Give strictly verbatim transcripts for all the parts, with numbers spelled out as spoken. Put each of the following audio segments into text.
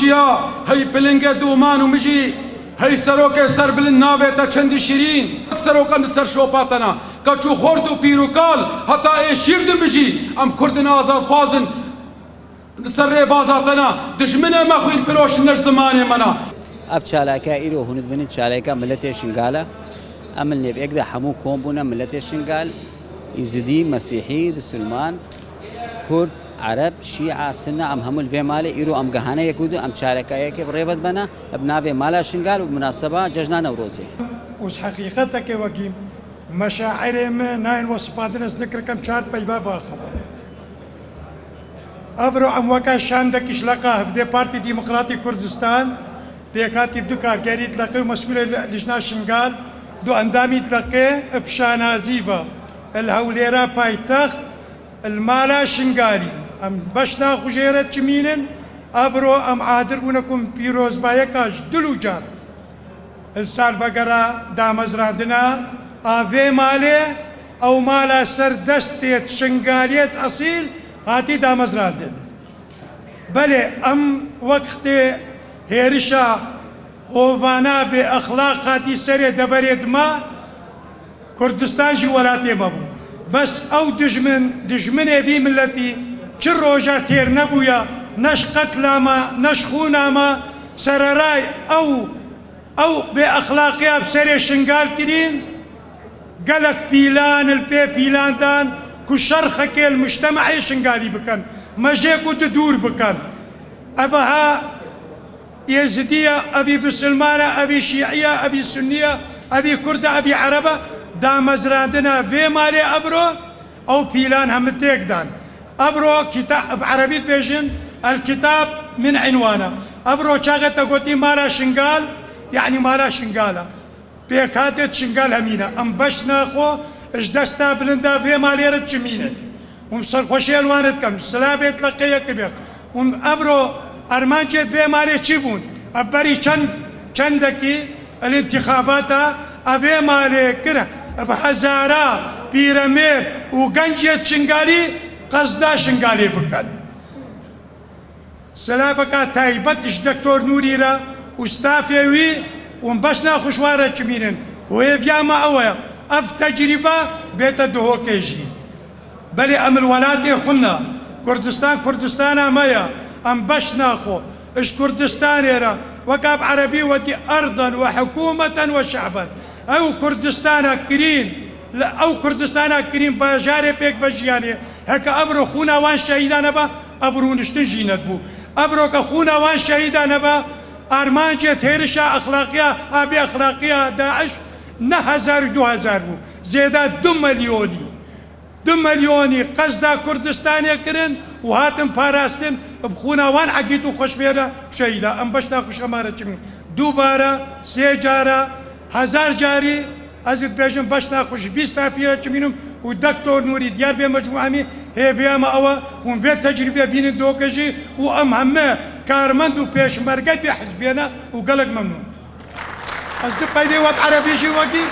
Ya, hey pilingê doman û mijî, hey serokê serbilind navê te çendî şîrîn. Serokan li ser şopa te ne, keç û xort û pîr û kal, heta ê şîr dimijî. Em Kurdin azadxwazin, li ser rêbaza te ne, dijminê me xwînfiroş in, ne ji zimanê me ne. Ev çalake îro hûn dibînin çaleke miletê Şingal e. Em li nêv êk de hemû kom bûne, miletê Şingal, Îzidî, Mesîhî, Bisilman, Kurd, Ereb, Şîa, Sinne, em hemû li vê malê îro em gehane yek û du, em çaleke yekê bi rê ve dibene, bi navê Mala Şingal û bi munaseba cejna Newrozê. Û ji heqîqetekê wekî meşairê me nayên wesifandin, ez nikirikim çar peyva biaxivim. Evro em weke şandekî ji leqa hevdê Partî Demokratî Kurdistan, pêkhatî bi du kargerî, leqê û mesûlê li-, Lijna Şingal, du endamî leqê bi şanazî ve li Hewlêra paytext, li Mala Şingalî. Em beşna xwe jê re çimînin, evro em adir bûne ku em pîrozbayeka ji dil û can li salvegera damezrandina a vê malê, ew mala ser destê Şingaliyê esîl hatî damezrandin. Belê, em wextê hêrişa hovana bê exlaq hatî serê deverê dima, Kurdistan jî welatê me bû. Bes ew dijmin, dijminê vî miletî çi roja têr nebûya, ne ji qetla me, ne ji xûna me, sereray ew, ew bêexlaqiya bi serê Şingal kirîn, gelek pîlan li pê pîlan dan ku şerxekê li mujtemehê Şingalî bikin, me jê ku di dûr bikin. Ev ha Êzidî ye, evî bisilman e, evî şîî ye, evî sunnî ye, evî kurd e, evî ereb e. Damezrandina vê malê evro, ew pîlan hemî têk dan. Evro kita-, bi erebî dibêjin, El kitab min inwana. Evro çaxê te gotî mala Şingal, yanî mala Şingal e. Pêkhatê Çingal hemîne. Em beşna xwe ji desta bilinda vê malê re çimînin. Hûn serxweşiyê li wan dikim. Silavê leqê yekî bê. Hûn evro armancê vê malê çi bûn? Ev berî çend, çendekî li întîxabata ev vê malê kir bi hezara pîremêr û gencê Çingalî qesda Şingalê bikin. Silaveka taybet ji Doktor Nûrî re û stafê wî û em beşna xwe ji wan re çimînin û hêviya me ew e, ev tecrîbe bête Duhokê jî. Belê em li welatê xwe ne, Kurdistan Kurdistana me ye, em beşna xwe ji Kurdistanê re, weka bi erebî wekî erdan we hikûmeten we şe'ben. Ew Kurdistana kirîn, li ew Kurdistana kirîn bajarê pêk ve jiyanê, heke evro xûna wan şehîda neba, ev rûniştin jî nedibû. Evroke xûna wan şehîda neba, armancê hêrişa exlaqiya, a bêexlaqiya DAIŞ ne hezar û du hezar bû. Zêde du milyonî, du milyonî qesda Kurdistanê kirin û hatin parastin, bi xûna wan egît û xweşmêra şehîda. Em beşna xwe ji ema re çimîn. Dubare, sê cara, hezar carî, ez ê dibêjim, beşna xwe ji vî stafî re çimînim û Doktor Nûrî diyar vê mecmûa me hêviya me ew e, hûn vê tecrîbê bînin Duhokê jî û em heme karmend û pêşmerge bê hizbê ne û gelek memnûn. Ez du peyvê we bi erebî jî wekî.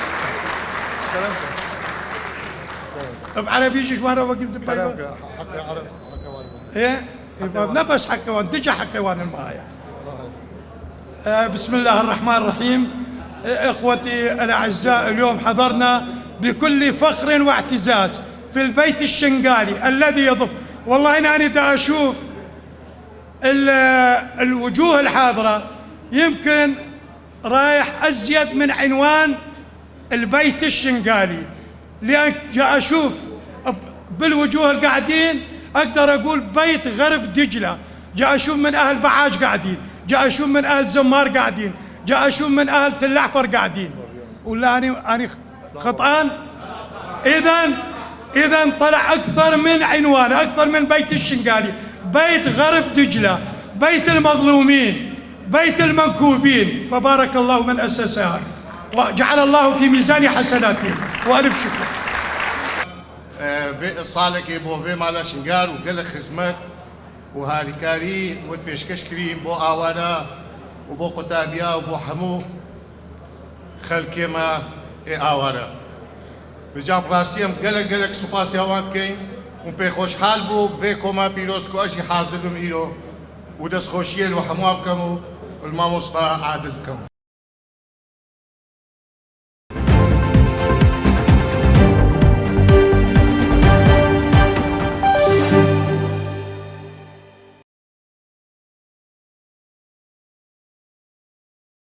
Bi erebî jî ji wan re wekî du peyve. Kerem ke, heqê ereb, heqê wan. Ê, ê, ne bes heqê wan, dice heqê wan in maya. آه، بسم الله الرحمن الرحيم. آه، إخوتي الأعزاء، اليوم حضرنا بكل فخر واعتزاز في البيت الشنغالي الذي يضم، والله إن أنا دا أشوف ال-، الوجوه الحاضرة، يمكن رايح أزيد من عنوان البيت الشنغالي، لأن جا أشوف ب-، بالوجوه القاعدين، أقدر أقول بيت غرب دجلة. جا أشوف من أهل بعاج قاعدين، جا أشوف من أهل زمار قاعدين، جا أشوف من أهل تل أعفر قاعدين. ولا أنا، أنا خطأن؟ إذن، إذن طلع أكثر من عنوان، أكثر من بيت الشنغالي، بيت غرب دجلة، بيت المظلومين، بيت المنكوبين، فبارك الله من أسسها، وجعل الله في ميزان حسناتهم، وألف شكر. Vê salekê bo vê mala Şingal û gelek xizmet û harîkarî wê pêşkeş kirîn bo awana û bo qutabiya û bo hemû xelkê me ê aware. Bi can rastî em gelek gelek supasiya wan dikeyn û pê xweşhal bû bi vê koma pîroz ku ez jî hazir bim îro. û destxweşiyê li hemû bikim û li mamosta Adil bikim.